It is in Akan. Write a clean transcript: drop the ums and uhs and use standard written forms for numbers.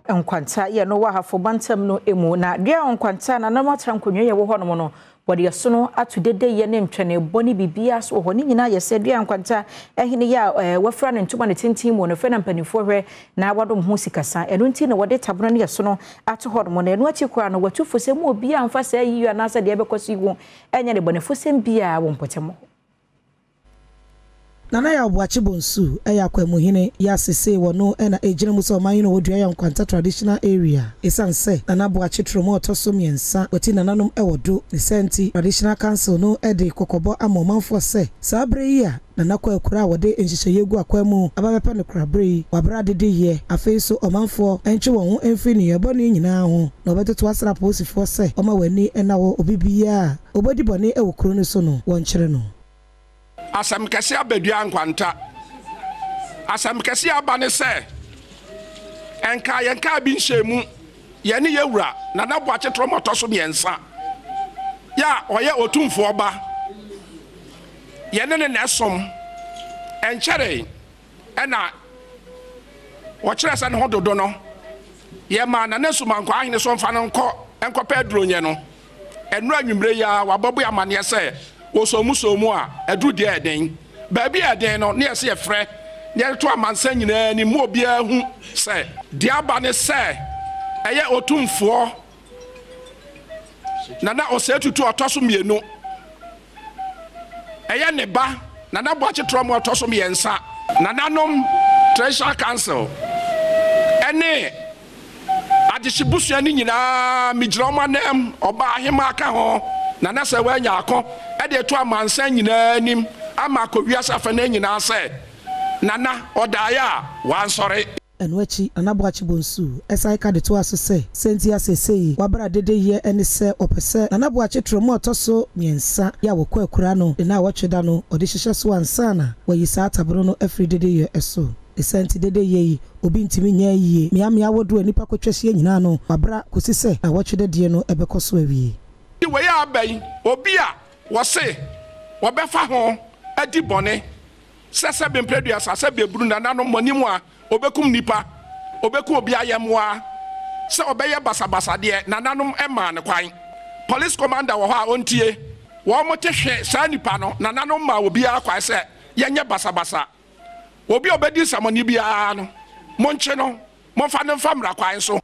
Nkwanta yɛ no wɔ Ahafo mantam no mu, na dua Nkwanta nananom atra nkonnwa yɛ wɔ hɔnom no, wɔde ɛsono ato dedeyɛ ne ntwɛnebɔ ne biribiara so wɔ hɔ. Ne nyinaa yɛ sɛ dua Nkwanta hene yɛ a wɔafira ne ntoma ne tenten mu no, fɛ na mpanimfoɔ hwɛ na wɔadom ho sikasa. Ɛno nti na wɔde tabono ne ɛsono ato hɔnom. Na ɛno akyi koraa no, wɔatu fo sɛ mu obiara mfa saa yiyi anaasɛ deɛ ɛbɛkɔ so yi ho ɛnyɛ ne bɔnefosɛm biara wɔ mpɔtam hɔ. Nana Yaw Boakye Bonsu yɛ Akwamuhene yi a sesei wɔno na egyina mu sɛ ɔmanhene wɔ Duayaw Nkwanta Traditional Area. Esiane sɛ Nana Boakye Tromo a ɔtɔ so mmiɛnsa wati nananom wɔ do ne saa nti, Traditional Council no de kɔkɔbɔ ama ɔmanfoɔ sɛ saa berɛ yi a Nana kɔ akura a wɔde nhyehyɛeɛ gu akwan mu aba bɛpɛ no koraberɛ yi, wabra adedeyɛ. Afei nso ɔmanfoɔ ntwe wɔn ho mfiri nneyɛɛ bɔne nyinaa ho na wɔbɛtoto asra apolisifoɔ sɛ wɔma wɔn ani nna hɔ obi biara a ɔbɛdi bɔne wɔ kuro no so no wɔnkyere no. Asɛm kɛse aba dua nkwanta. Asɛm kɛse aba ne sɛ, ɛnkaa yɛn kaa bi nhyɛɛ mu, yɛne yɛn wura Nana Boakye Torɔm ɔtɔ so mmiɛnsa, yɛ a ɔyɛ Otumfoɔ ba, yɛne no na ɛsom. Ɛnkyɛree ɛna wɔkyerɛɛ sɛ ne ho dodo no, yɛmaa Nana Sumankwaa Ahene so mfa no nkɔ nkɔpɛ aduro nyɛ no. Ɛnnora anwummere yi ara wɔabɔbue amanneɛ sɛ wɔsɔɔ mu sɔɔ mu a, aduru deɛ ɛyɛ den. Baabi a ɛyɛ den no, na yɛse yɛfrɛ na yɛde to amansan nyinaa anim ma obiara hu sɛ deɛ aba ne sɛ ɛyɛ Otumfoɔ Nana Osei Tutu a ɔtɔ so mmienu, ɛyɛ ne ba Nana Boakye Torɔmo a ɔtɔ so mmiɛnsa, Nananom Traditional Council ne Adehye busua no nyinaa, megyina wɔn ananmu, ɔbaa ahemaa ka ho, na na sɛ wɔanya ako de ato amansan nyinaa anim ama akɔ wiase afanan nyinaa sɛ, Nana, ɔdaeɛ a, wansɔre. Ɛno akyi, Nana Boakye Bonsu san ka de toaa so sɛ, sɛ nti a seesei wabra dedeyɛ ne sɛ ɔpɛ sɛ Nana Boakye Trɔmu a ɔtɔ so mmiɛnsa yi a wɔkɔ akura no de naawɔtwe da no ɔde hyehyɛ so ansa na wayi saa atabono no afiri dedeyɛ so. Ne saa nti dede yɛ yi obi ntumi nyɛ ayie. Mmeammea ahodoɔ a nnipa kɔtwa hyia nyinaa no, wɔabra kɔsi sɛ nnawɔtwe dadeɛ no bɛkɔ so awie. Wei a aba yi, obi a wɔse wɔbɛfa ho adi bɔne sɛ sɛbe mprɛduasa, sɛbe abunu nananom moanim a, ɔbɛkum nnipa, ɔbɛku obi ayɛmmoa, sɛ ɔbɛyɛ basabasa deɛ, nananom mmaa no kwan. Police commander wɔ hɔ a ɔntie. Wɔn te hwe saa nnipa no, nananom maa obiara kwan sɛ yɛnyɛ basabasa. Obi a ɔbɛdi nsɛmmɔne biara no, monkye no, momfa no mfa mmara kwan so.